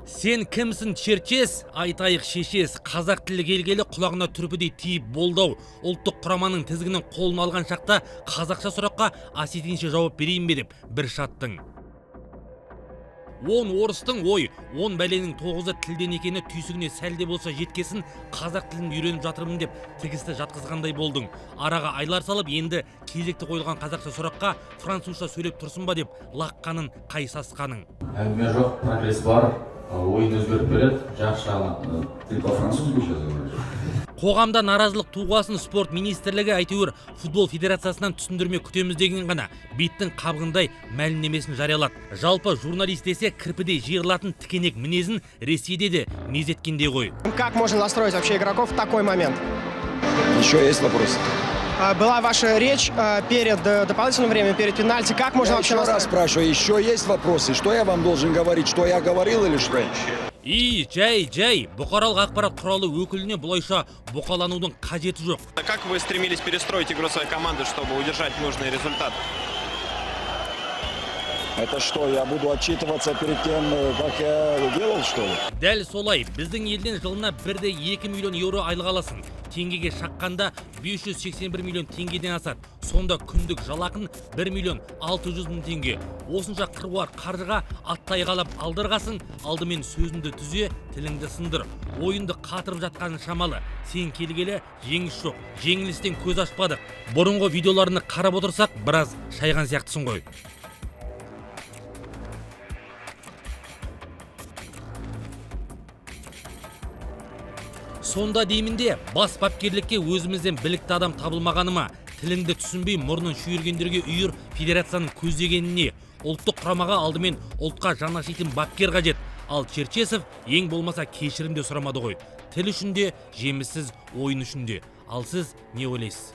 Сен кімсің, Черчес? Айтайық, шешес. Қазақ тілі келгелі құлағына түрпідей тиіп болды ау. Ұлттық құраманың тізгінін қолына алған шақта қазақша сұраққа осетинше жауап берейін бе деп бір шаттың. 10 орыстың, ой, 10 бәленің тоғызы тілден екені түйсігіне сәл де болса жеткесін, қазақ тілін үйреніп жатырмын деп тігісті жатқызғандай болдың. Араға айлар салып, енді кезекті қойылған қазақша сұраққа французша сөйлеп тұрсын ба деп лаққанын қай сасқаның. Әңгіме жоқ, прогресс бар, ойын өзгеріп келеді жақсы жағынан. Ты по-французски сейчас говоришь? Қоғамда наразылық туғасын, спорт министрлігі әйтеуір футбол федерациясынан түсіндірме күтеміз деген ғана беттің қабығындай мәлімдемесін жариялады. Жалпы, журналист десе кірпідей жиырылатын тікенек мінезін Ресейде де мезеткендей ғой. Как можно настроить вообще игроков в такой момент? Еще есть вопросы? Была ваша речь перед дополнительным временем, перед пенальти. Как можно Я вообще еще раз настроить? спрашиваю, еще есть вопросы? Что я вам должен говорить? Что я говорил или что? И жай, жай, бұқаралық ақпарат құралы өкіліне бұлайша бұқаланудың қажеті жоқ. Как вы стремились перестроить игру своей команды, чтобы удержать нужный результат? Это что, я буду отчитываться перед тем, как я делал, что ли? Дәл солай. Біздің елден жылына 1,2 миллион еуро айлық аласың. Теңгеге шаққанда 581 миллион теңгеден асады. Сонда күндік жалақың 1 миллион 600 мың теңге. Осынша қыруар қаржыға аттай қалап алдырғасың, алдымен сөзіңді түзе, тіліңді сындыр. Ойынды қатырып жатқаның шамалы. Сен келгелі жеңіс жоқ, жеңілістен көз ашпадық. Бұрынғы видеоларını қарап отырсақ, біраз шайған сияқтысың ғой. Сонда деймін де, бас бапкерлікке өзімізден білікті адам табылмағаны ма? Тіліңді түсінбей мұрнын шүйіргендерге үйір федерацияның көздегеніне? Ұлттық құрамаға алдымен ұлтқа жаны ашитын бапкер қажет. Ал Черчесов ең болмаса кешірім де сұрамады ғой. Тіл үшін де, жеміссіз ойын үшін де. Ал сіз не ойлайсыз?